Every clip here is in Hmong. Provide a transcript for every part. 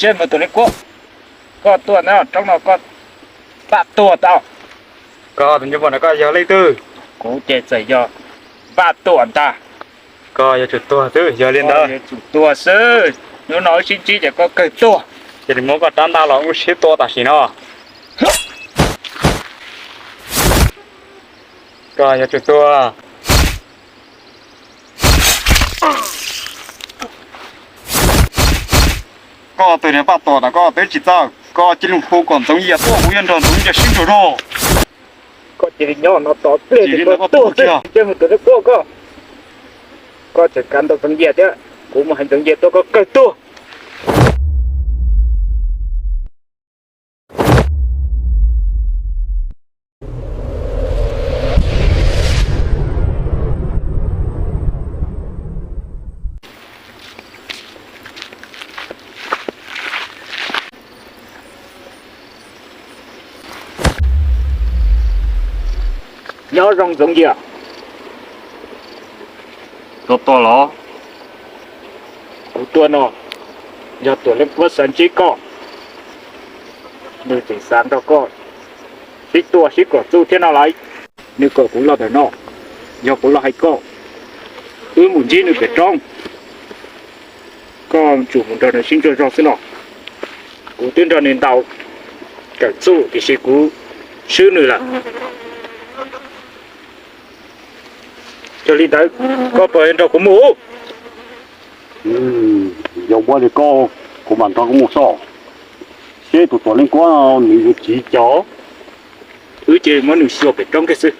Ntsej muag tus Leej Kuab, koj tuaj ntawm roob no koj npaj tuag tau. Koj tus ntsej muag no koj yog leej twg? Kuv ces txawm yog npaj tuag ntag. Koj yuav tsum tuag xwb, yog li ntawd yuav tsum tuag xwb. Hnub no wb sib ntsib ces koj kawg tuag. Cia li muab koj rab ntaj los wb sib tua tam sim no. Koj yuav tsum tuag. Koj tus niag npaj tuag no koj twb tsis txawj, koj cia li hu kom Ntxoov Yias tuaj kuv yuav nrog Ntxoov Yias sib ntsug zog. Koj cia li nyob no tos pliag ces koj tuag xwb, ntsej muag tus Leej Kuab koj. Koj tseem kav ntaus Ntxoov Yias thiab, kuv mus hais Ntxoov Yias tuaj koj kawg tuag. Nyob zoo Ntxoov Yias. Tuaj tuaj los? Kuv tuaj no yog tuam Leej Kuab xav ntsib koj, nws tseem xav nrog koj sib tua sib kom txuj thiab no lauj. Nws kom kuv los ntawm no, yog kuv los hais koj, wb mus ntsib nws pem roob, koj tsum mus nrog nws sib ntsuas zog xwb no. Kuv twb nrog nws ntaus kawm txuj tiam sis kuv swb nws lawm. Yog li ntawd, koj puas nrog kuv mus? Yog ua li koj, kuv mam nrog koj mus xwb. Seb tus tuam Leej Kuab no nws yuav tsiv cas. Wb cia li muab nws xyuas pem roob kiag xwb.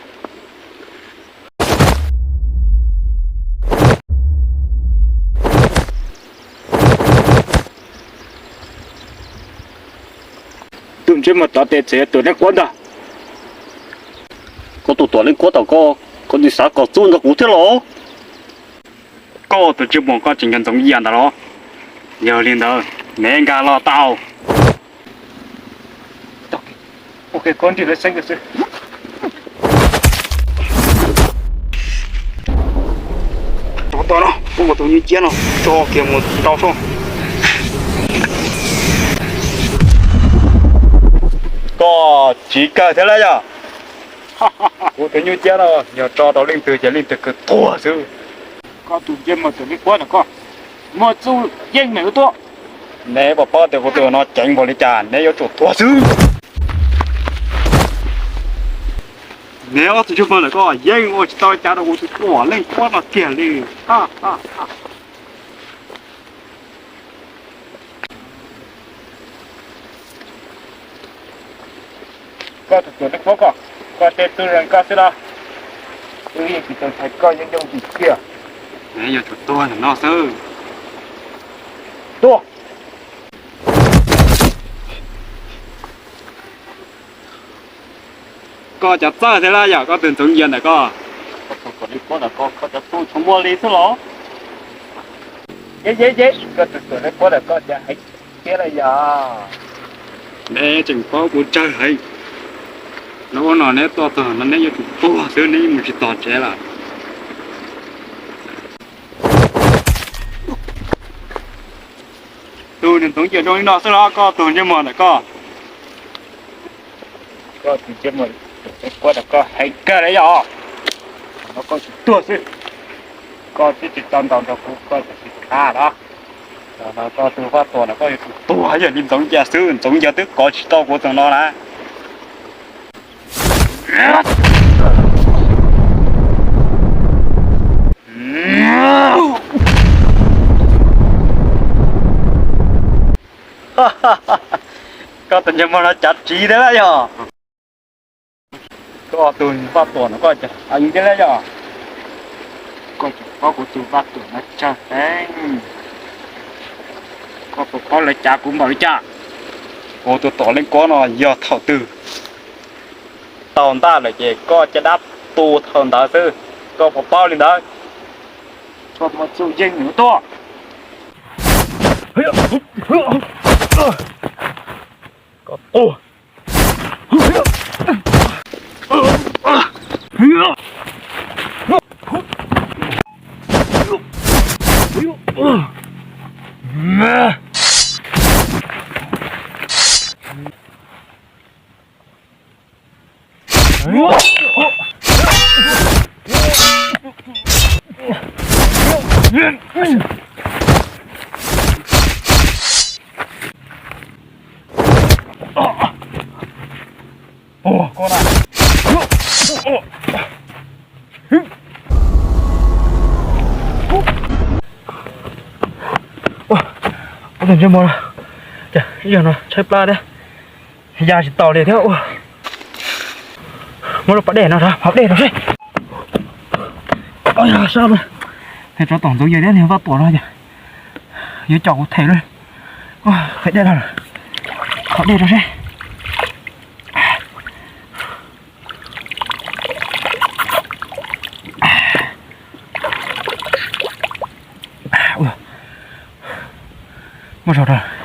Tus ntsej muag tov tes txawm yog tuam Leej Kuab ntag. Koj tus tuam Leej Kuab tom koj, koj tsis xav kom txuj nrog kuv thiab los? Koj tus ntsej muag koj tseem nco Ntxoov Yias ntawd los? Yog li ntawd, nev nkag los tau. Tos no, muab tus nyuj ciab no tso kiag mus tau soj. Koj tsiv kawg thiab lauj yog? Kuv tus nyuj ciab no yog tso rau leej twg ces leej twg kawg tuag xwb. Koj tus ntsej muag tus Leej Kuab ntawm koj, muaj txuj yeej meem wb tuaj. Neb puas paub tias kuv tus no ceev npaum li cas, neb yuav tsum tuag xwb. Neb ob tug ntsej muag ntawm koj yeej ua tsis tau li cas rau kuv tus tuam Leej Kuab no kiag li. Koj tus tuam Leej Kuab koj, koj tej txuj zoo koj xwb los? Wb yeej tsis tau ntshai koj yooj yooj yim kiag. Neb yuav tsum tuag ntawm no xwb. Tuag. Koj cov txawj thiab lauj yog? Koj tus Ntxoov Yias ntawm koj, koj tus tuam Leej Kuab ntawm koj, koj cov txuj tshua muaj li xwb los? Yeb yeb yeb, koj tus tuam Leej Kuab ntawm koj cas heev thiab lauj yog? Neb tseem paub kuv tsawg heev. Lub ub no neb tuaj txog no neb yuav tsum tuag xwb, neb mus tsis tog tsev lawm. Tus niag Ntxoov Yias zoo li no xwb los koj tus ntsej muag ntawm koj? Koj tus ntsej muag Leej Kuab ntawm koj heev kawg li yog? Koj tsis tuag xwb. Koj twb tsis tau ntaus nrog kuv koj tsis tau los? Koj tus Vaj Tuam no koj yuav tsum tuag yog li Ntxoov Yias xwb, Ntxoov Yias twb kov tsis tau kuv txog no na. Koj tus ntsej muag no cav tsiv thiab lauj yog? Koj tus Vaj Tuam no koj cas heev thiab lauj yog? Koj tseem paub kuv tus Vaj Tuam no tsawg heev. Koj puas paub lawv cav kuv npaum li cas? Kuv tus tuam Leej Kuab no yog thaum twg tau ntaj lawm ces koj caj dab tu thaum ntawd xwb. Koj puas paub li ntawd? Koj muaj txuj yeej yuav tuaj. Koj tuag. Ua tus ntsej muag no, ces ib zaug no tshaib plab thiab, ya tsis taus li thiab. Muab lub pas dej no rau, hauv dej rau seb. Sab, niag tsov tom ntxuav yawg thiab niag vaj tuam no ces yuav com kuv them li. Qhib dej rau, hauv dej rau seb. Muab zog rau.